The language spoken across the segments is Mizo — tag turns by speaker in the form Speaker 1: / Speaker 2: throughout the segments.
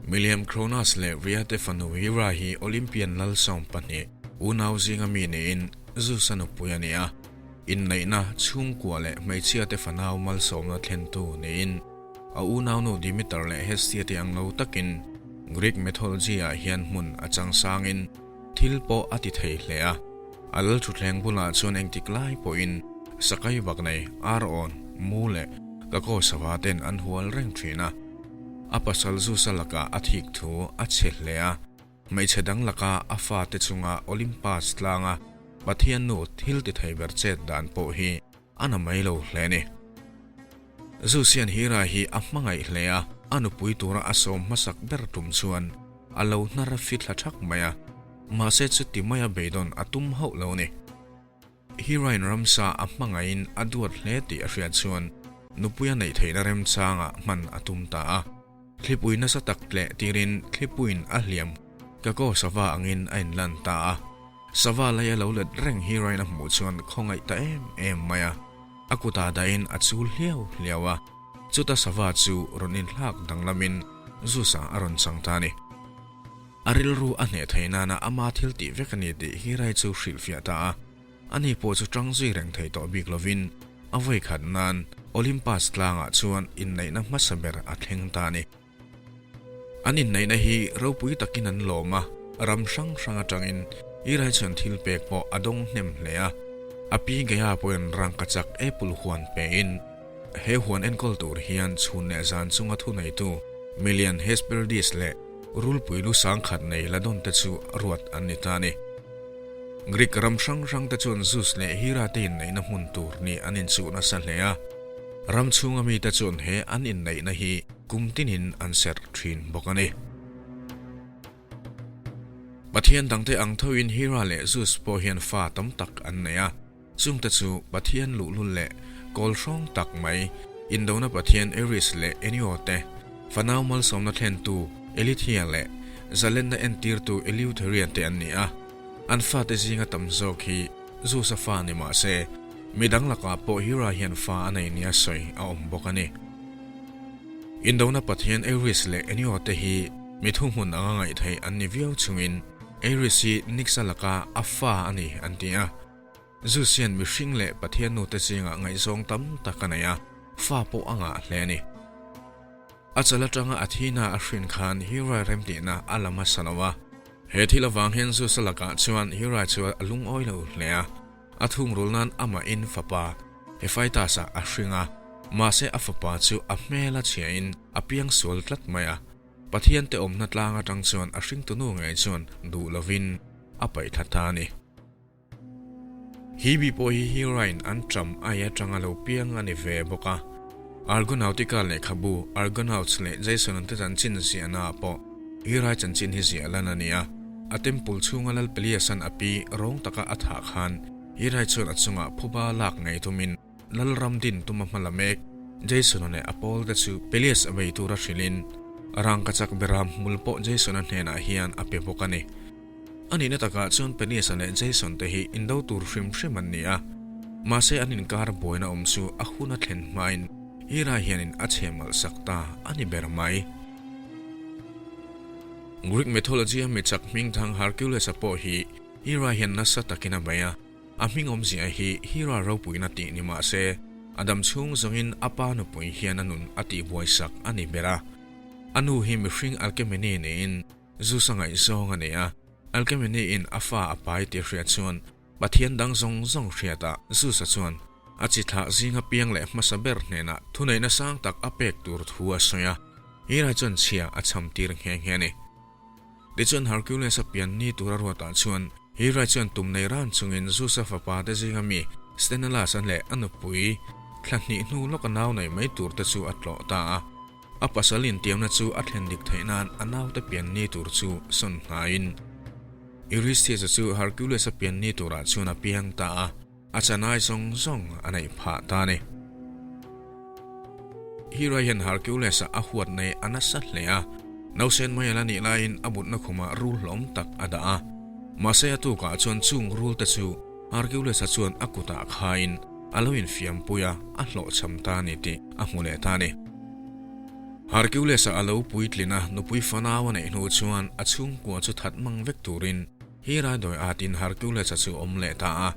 Speaker 1: Miliam Cronus leh Rhea te fanu Hera hi Olympian lal 12 unau zinga mi niin Zeus-a nupui a ni a. Inneihna, chhungkua leh hmeichhia te fanau malsawmna thlentu niin a unaunu Demeter leh Hestia te ang lo takin Greek mythology-ah hian hmun a chang sangin thil pawh a ti thei hle a. A lal thutthleng bulah chuan engtik lai pawhin sakai bak nei, ar-awn, mu leh kakaw sava ten an hual reng thin a. A pasal Zeus-a lakah a thik thu a chhe hle a, hmeichhe dang laka a fate chunga Olympus tlanga Pathian nu thil ti thei ber chet dan pawh hi a na mai lo hle a ni. Zeus hian Hera hi a hmangaih hle a, a nupui tura a sawm hmasak ber tum chuan a lo hnar fi thla thak mai a, mahse chuti maia beidawn a tum hauh lo a ni. Hirain ramsa a hmangaihin a duat hle tih a hriat chuan nupui a neih theihna remchangah hman a tum ta a. Thlipui nasa tak tleh tirin thlipuiin a hliam ka kaw sava angin a inlan ta a. Sava lei a lo let reng Hirain a hmuh chuan khawngaih ta em em mai a. A kutah dahin a chul hliau hliau a. Chuta sava chu rawn inthlak danglamin Zeus-a a rawn chang ta a ni. A rilru a hneh thei nana ama thil tih vek a ni tih Hirai chu hrilhfiah ta a. Ani pawh chu tang zui reng thei tawh bik lovin a vawi khat nan Olympus tlangah chuan inneihna hmasa ber a thleng ta a ni. An inneihna hi ropui takin an lawm a, ram hrang hrang atangin Hirai chuan thil pek pawh a dawng hnem hle a. A pi Gaia pawhin rangkachak apple huan pein he huan enkawl tur hian chhun leh zan chunga thuneitu Milian Hesperides leh Rulpui lu sangkhat nei la dawn te chu ruat an ni ta a ni. Greek ram hrang hrang te chuan Zeus leh Hera te inneihna hmun tur ni an inchuh nasa hle a. Ram chhunga mite chuan he an inneihna hi kum tinin an serh thin bawk a ni. Pathian dangte ang thoin Hera leh Zeus pawh hian fa tam tak an nei a. Chungte chu Pathian luhlul leh kawl hrawng tak mai, indona Pathian Ares leh Enyo te, fanau malsawmna thlentu Elithia leh zalenna entirtu Eleutheria te an ni a. An fate zinga tam zawk hi Zeus-a fa ni mah se, midang lakah pawh Hera hian fa a nei nia sawi a awm bawk a ni. Indona Pathian Ares leh Enyo te hi mi thuhmun anga ngaihtheih an ni viau chungin Ares hi Nyx-a laka a fa a ni an ti a. Zeus hian mihring leh Pathian nute zingah ngaihzawng tam tak a nei a, fa pawh a ngah hle a ni. A chal atanga Athena a hrin khan Hera remtihna a la hmasa lo a. He thil avang hian Zeus-a lakah chuan Hera chu a lungawi lo hle a, a thungrul nan amahin fapa Hephaestus-a a hring a, mahse a fapa chu a hmel a chhiahin a piangsual tlat mai a. Pathian te awmna tlang atang chuan a hringtunu ngei chuan duh lovin a paih thla ta a ni. Hi bi pawh hi Hirain an ṭam ai aṭanga lo piang a ni ve bawk a. Argonautica lehkhabu Argonauts leh Jason an te chanchin ziahnaah pawh Hirai chanchin hi ziah lan a ni a. A temple chhunga Lal Pelias-a'n a pi rawng taka a thah khan Hirai chuan a chungah phuba lak ngei tumin Lal ram din tuma hma la mek Jason-a leh a pawlte chu Pelias a bei tura hrilhin rangkachak beram hmul pawh Jason-a hnenah hian a pe bawk a ni. A nihna takah chuan Pelias-a leh Jason te hi indo tur hrim hrim an ni a, mahse an inkar buaina awm chu a hun a thlen hmain Hera hianin a chhe malh sak ta a ni ber mai. Greek mythology-a mi chak hmingthang Hercules-a pawh hi Hera hian nasa takin a bei a, A hming awmzia hi Hira ropuina tih ni mah se, a dam chhung zawngin a pa nupui hian a nun a tihbuaisak a ni ber a. A nu hi mihring Alkemene niin Zeus a ngaihzawng a ni a, Alkemene-in a fa a pai tih hriat chuan Pathian dang zawng zawng hriatah Zeus-a chuan a chi thlah zinga piang leh hmasa ber hnenah thuneihna sang tak a pek tur thu a sawi a, Hira chuan chhia a cham tir nghe nghe a ni. Tichuan Hercules-a pian ni tura ruatah chuan Hera chuan tum nei ran chungin Zeus-a fapa te zinga mi Sthenelus-a leh a nupui thla hnih hnu lawka nau nei mai tur te chu a tlawh ta a. A pasal intiamna chu a thlen dik theih nan a naute pian ni tur chu sawn hnaiin Eurystheus-a chu Hercules-a pian ni turah chuan a piang ta a, a chanai zawng zawng a neih phah ta a ni. Hera hian Hercules-a a huat nei a nasa hle a, nausen mai a la nih laiin a mutna khumah rul hlawm tak a dah a. Mahse a tukah chuan chung rul te chu Hercules-a chuan a kutah khaiin a lo infiampui a, a hlawhchham ta a ni tih a hmu leh ta a ni. Hercules-a a lo puitlin a, nupui fanau a neih hnu chuan a chhungkua chu that mang vek turin Hera dawi atin Hercules-a chu awm leh ta a.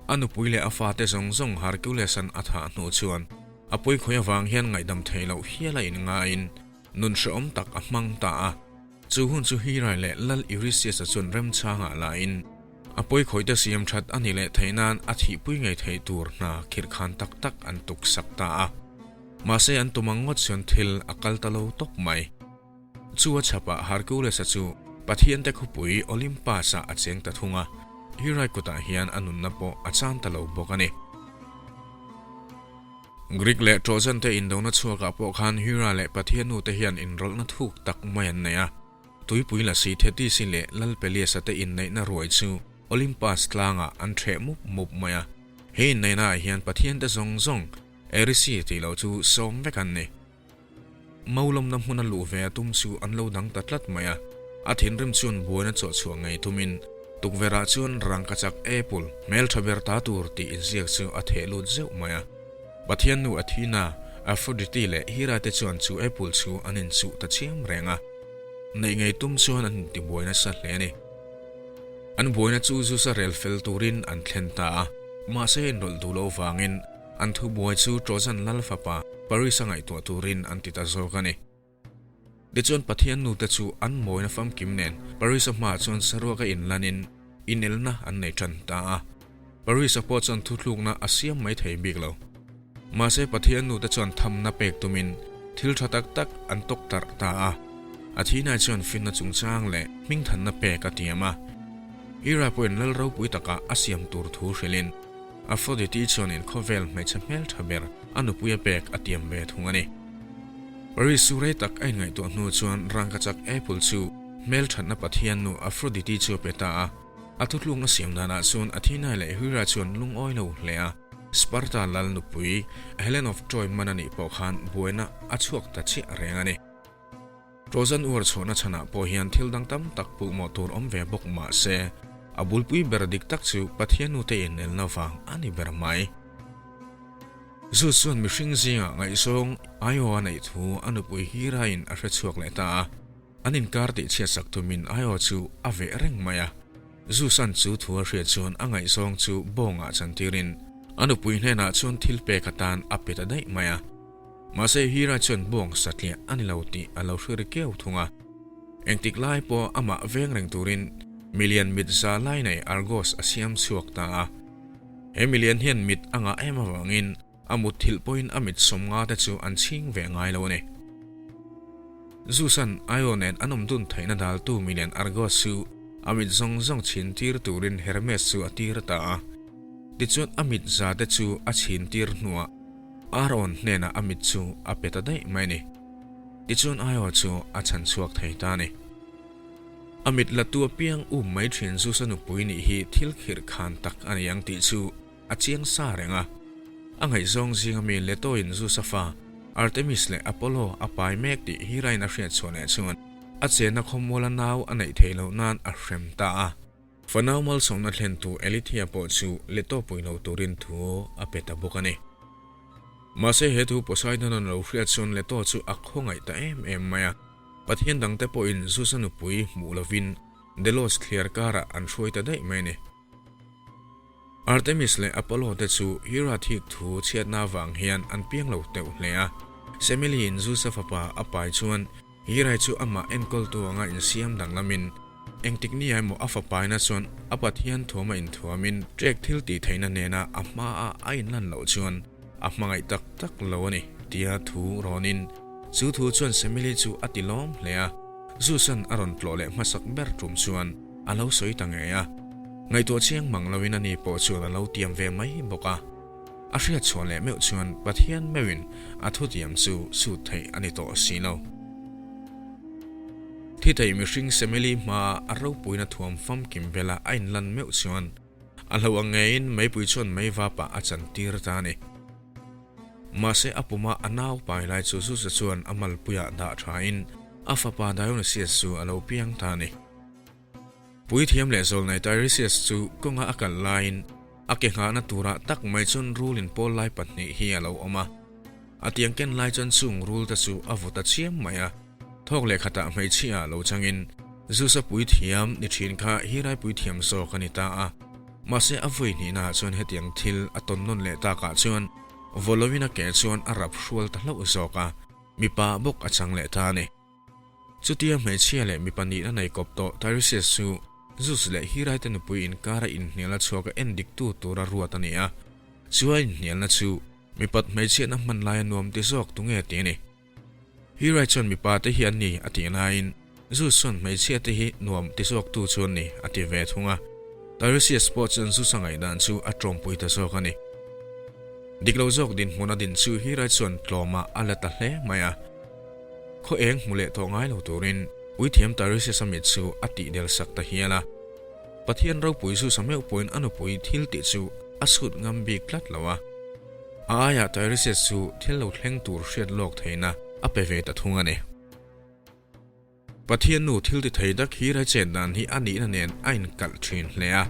Speaker 1: A nupui leh a fate zawng zawng Hercules-a'n a thah hnu chuan a puikhawi avang hian ngaihdam theih loh hial a inngaiin nun hrehawm tak a hmang ta a. Chu hun chu Hera leh Lal Eurystheus-a chuan remchangah lain a puikhawite siam that a ni leh theih nan a thihpui ngei theih tur hna khirhkhan tak tak an tuksak ta a. Mahse an tum ang ngawt chuan thil a kal ta lo tawp mai. Chu a chhapah Hercules-a chu Pathiante khawpui Olympus-ah a cheng ta thung a, Hera kutah hian a nunna pawh a chan ta lo bawk a ni. Greek leh Trojan te indona chhuakah pawh khan Hera leh Pathiannu te hian inrawlhna thuk tak mai an nei a. Tuipui lasi Thetis-i leh Lal Pelias-a te inneihna ruai chu Olympus tlangah an ṭheh mup mup mai a. He inneihnaah hian Pathiante zawng zawng Erisi tih loh chu sawm vek an ni. Maulawmna hmuna luh ve a tum chu an lo dang ta tlat mai a, a thinrim chuan buaina chawhchhuah ngei tumin tukverhah chuan rangkachak apple hmeltha ber ta tur tih inziak chu a theh lut zeuh mai a. Pathian nu Athena, Aphrodite leh Hera te chuan chu apple chu an inchuh ta chiam reng a, neih ngei tum chuan an intibuai nasa hle a ni. An buaina chu Zeus-a rel fel turin an thlen ta a, mahse inrawlh duh loh vangin An thubuai chu Trojan lal fapa Paris-a ngaihtuah turin an ti ta zawk a ni. Tichuan Pathian nute chu an mawina famkim nen Paris-a hmaah chuan saruaka inlanin inelna an nei tan ta a. Paris-a pawh chuan thuthlukna a siam mai thei bik lo. Mahse Pathian nute chuan thamna pek tumin thil tha tak tak an tawk tarh ta a. Athena chuan finna chungchang leh hmingthanna pek a tiam a. Hera pawhin lal ropui takah a siam tur thu hrilhin, Aphrodite chuanin khawvel hmeichhe hmeltha ber a nupuia pek a tiam ve thung a ni. Paris chu rei tak a inngaihtuah hnu chuan rangkachak apple chu hmelthatna pathian nu Aphrodite chu a pe ta a. A thutlukna siam danah chuan Athena leh Hera chuan lungawi lo hle a, Sparta lal nupui Helen of Troy man a nih pawh khan buaina a chhuak ta chiah reng a ni. Trojan uar chhuahna chhanah pawh hian thil dang tam tak puhmawh tur awm ve bawk mah se, a bulpui ber dik tak chu Pathian nute inelna vang a ni ber mai. Zeus chuan mihring zingah ngaihzawng Io a neih thu a nupui Hera-in a hre chhuak leh ta a, an inkar tih chhiatsak tumin Io chu a veh reng mai a. Zeus-a'n chu thu a hriat chuan a ngaihzawng chu bawngah chantirin a nupui hnenah chuan thil pek atan a pe ta daih mai a. Mahse Hira chuan buang satliah a ni lo tih a lo hre ri keu thung a. Engtik lai pawh amah veng reng turin milian mit za lai nei Argos a siam chhuak ta a. He milian hian mit a ngah em avangin a mutthilh pawhin a mit sawmnga te chu an chhing ve ngai lo a ni. Zeus-a'n Io nen an awm dun theihna daltu milian Argos chu a mit zawng zawng chhin tir turin Hermes chu a tir ta a. Tichuan a mit za te chu a chhin tir hnuah Aaron hnenah a mit chu a pe ta daih mai a ni. Tichuan Io chu a chhan chhuak thei ta a ni. A mit latu apiang um mai thin Zeus-a nupui nih hi thil khirh khan tak a ni ang tih chu a chiang sa reng a. A ngaihzawng zinga mi Leto-in Zeus-a fa Artemis leh Apollo a pai mek tih Hera-in a hriat chhuah leh chuan a chenna khawmuala nau a neih theih loh nan a hrem ta a. Fanau malsawmna thlentu Elithia pawh chu Leto pui lo turin thu a pe ta bawk a ni. Mahse he thu Poseidon-a'n lo hriat chuan Leto chu a khawngaih ta em em mai a. Pathian dangte pawhin Zeus-a nupui hmuh lovin Delos thliar karah an hruai ta daih mai a ni. Artemis leh Apollo te chu Hera thik thu chhiatna avang hian an piang lo teuh hle a. Semele-in Zeus-a fapa a pai chuan Hera chu amah enkawltu anga insiam danglamin engtik ni emaw a fapaina chuan a Pathian thuama inthuamin ṭek thil tih theihna nena a hmaa a inlan loh chuan a hmangaih tak tak lo a ni tia thu rawnin chu thu chuan Semele chu a ti lawm hle a. Zeus-a'n a rawn tlawh leh hmasak ber tum chuan a lo sawi ta ngei a, ngaihtuah chiang mang loin ani pawh chuan a lo tiam ve mai bawk a. A hriat chhuah leh meuh chuan Pathian meuhin a thutiam chu sut theih a ni tawh si lo. Thi theih mihring Semeli hmaa a ropuina thuam famkim bela a inlan meuh chuan a hlo ang ngeiin meipui chuan meivapah a chantir ta a ni. Mahse a puma a nau pai lai chu Zusa chuan a malpuiah dah thain a fapa Dionysius chu a lo piang ta a ni. Puithiam leh zawlnei Tiresias chu kawnga a kal laiin a ke nghahna turah tak mai chuan rulin pawl lai pahnih hi a lo awm a. A tiang ken lai chuan chung rul te chu a vaw ta chiam mai a. Thawk leh khatah hmeichhia lo changin Zeus-a puithiam ni thin kha Hirai puithiam zawk a ni ta a. Mahse a vawi hnihnaah chuan hetiang thil a tawn nawn leh takah chuan vaw loin a ke chuan a rap hrual ta hlauh zawk a, mipa bawk a chang leh ta a ni. Chutia hmeichhia leh mipa nihna nei kawp tawh Tiresias chu Zeus leh Hirai te nupui inkara inhnialna chhuak a en diktu tura ruat a ni a. Chu a inhnialna chu mipat hmeichhiatna hman laia nuam ti zawk tu nge ti a ni. Hirai chuan mipa te hi an ni a tih laiin Zeus chuan hmeichhia te hi nuam ti zawktu chu an ni a ti ve thung a. Tiresias pawh chuan Zeus a ngaihdan chu a tawmpui ta zawk a ni. Dik lo zawk dinhmun a din chu Hirai chuan tlawmah a la ta hle mai a. Khaw eng hmu leh tawh ngai lo turin Puithiam Tiresias-a mit chu a tihdel sak ta hial a. Pathian ropui Zeus-a meuh pawhin a nupui thil tih chu a chhut ngam bik tlat lo a. A aiah Tiresias chu thil lo thleng tur hriat lawk theihna a pe ve ta thung a ni. Pathian nu thil ti thei tak hi rai chet dan hi a nihna nen a inkalh thin hle a.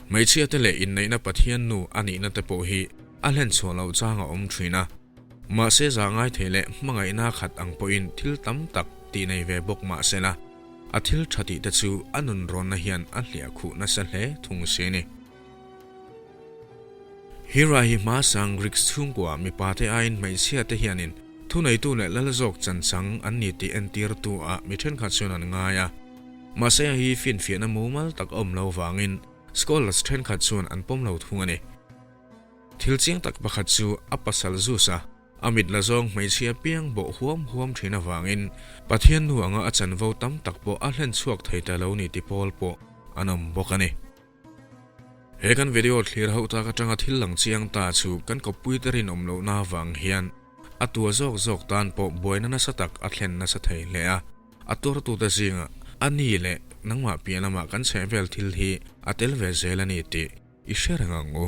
Speaker 1: Hmeichhia te leh inneihna Pathian nu a nihna te pawh hi a hlen chhuah loh chang a awm thin a. Mahse zah ngai thei leh hmangaihna khat ang pawhin thil tam tak tih nei ve bawk mah se la, a thil tha tih te chu a nunrawnna hian a hliah khuh nasa hle thung si a ni. Hira hi hmasang Greek chhungkua mipate aiin hmeichhia te hianin thuneitu leh lal zawk chanchang an ni tih entirtu ah mi thenkhat chuan an ngai a. Mahse a hi finfiahna mumal tak a awm lo vangin scholars thenkhat chuan an pawm lo thung a ni. Thil chiang tak pakhat chu a pasal Zeus-a a mit la zawng hmeichhia piang bawh huam huam thin avangin Pathian nu anga a chanvo tam tak pawh a hlen chhuak thei ta lo ni ti pawl pawh an awm bawk a ni. He kan video thlir ho tak atanga thil lang chiang ta chu kan kawppuite rinawm lohna avang hian a tua zawk zawk tan pawh buaina nasa tak a thlen nasa thei hle a, a tuartute zingah a ni leh nangmah piah lamah kan chhehvel thil hi a tel ve zel a ni tih i hre reng ang u.